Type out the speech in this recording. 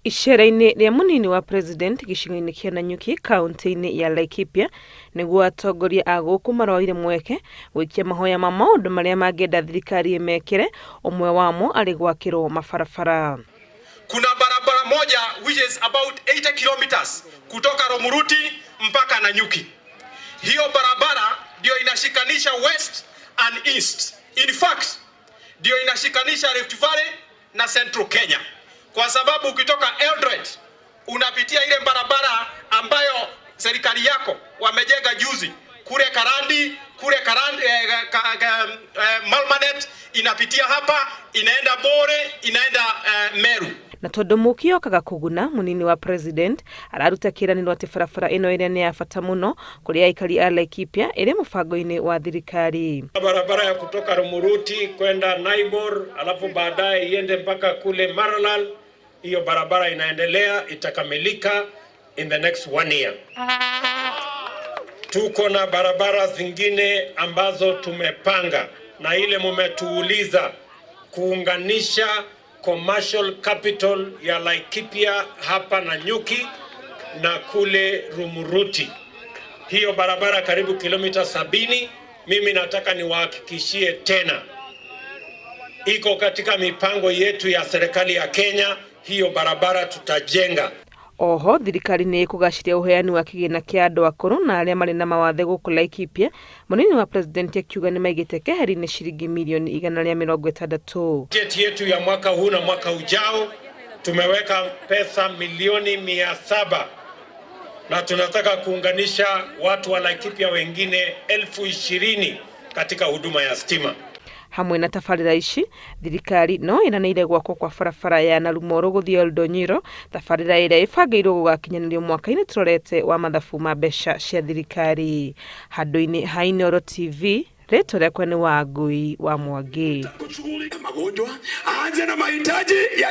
Icera-inĩ rĩa mũnini wa president gĩcigo-inĩ kĩa Nanyuki kaunti-inĩ ya Laikipia, nĩguo atongoria a gũkũ maroire mweke gũikia mahoya ma maũndũ marĩa mangĩenda thirikari ĩmekĩre, ũmwe wamo arĩ gwakĩrwo mabarabara. Kuna barabara moja which is about 80 kilometers kutoka Rumuruti mpaka Nanyuki. Hiyo barabara ndio inashikanisha west and east. In fact, ndio inashikanisha Rift Valley na Central Kenya, kwa sababu ukitoka Eldoret unapitia ile barabara ambayo serikali yako wamejenga juzi kule Karandi, kule Karandi, Malmanet inapitia hapa, inaenda Bore, inaenda Meru. Na tondu mũũki okaga kũguna, mũnini wa president araruta kĩĩranĩro atĩ barabara ĩno ĩrĩa nĩ ya bata mũno kũrĩ aikari a Laikipia ĩrĩ mũbango-inĩ wa thirikari. Barabara ya kutoka Rumuruti kwenda Naibor alafu baadaye iende mpaka kule Maralal. Hiyo barabara inaendelea, itakamilika in the next one year. Tuko na barabara zingine ambazo tumepanga na ile mumetuuliza kuunganisha commercial capital ya Laikipia hapa Nanyuki na kule Rumuruti. Hiyo barabara karibu kilomita 70. Mimi nataka niwahakikishie tena, iko katika mipango yetu ya serikali ya Kenya. Hiyo barabara tutajenga. Oho thirikari nĩ ĩkũgaciria ũheani wa kĩgĩna kĩa andũ akũrũ na arĩa marĩ na mawathe gũkũ Laikipia, mũnini wa president akiuga nĩ maigĩte keheri-inĩ ciringi mirioni 160. Bajeti yetu ya mwaka huu na mwaka ujao tumeweka pesa milioni 700 na tunataka kuunganisha watu wa Laikipia wengine 20,000 katika huduma ya stima. Hamwe na tabarĩra ici, thirikari no ĩranĩire gwakwo kwa barabara ya Narumoru gũthiĩ Oldonyiro, tabarĩra ĩrĩa ĩbangĩirwo gũgakinyanĩrio mwaka-inĩ tũrorete wa mathabu ma mbeca cia thirikari. Handũ-inĩ ha Inooro TV, rĩtwa rĩakwa nĩ Wangui wa Mwangi. Kushughulika magonjwa, aanze na mahitaji ya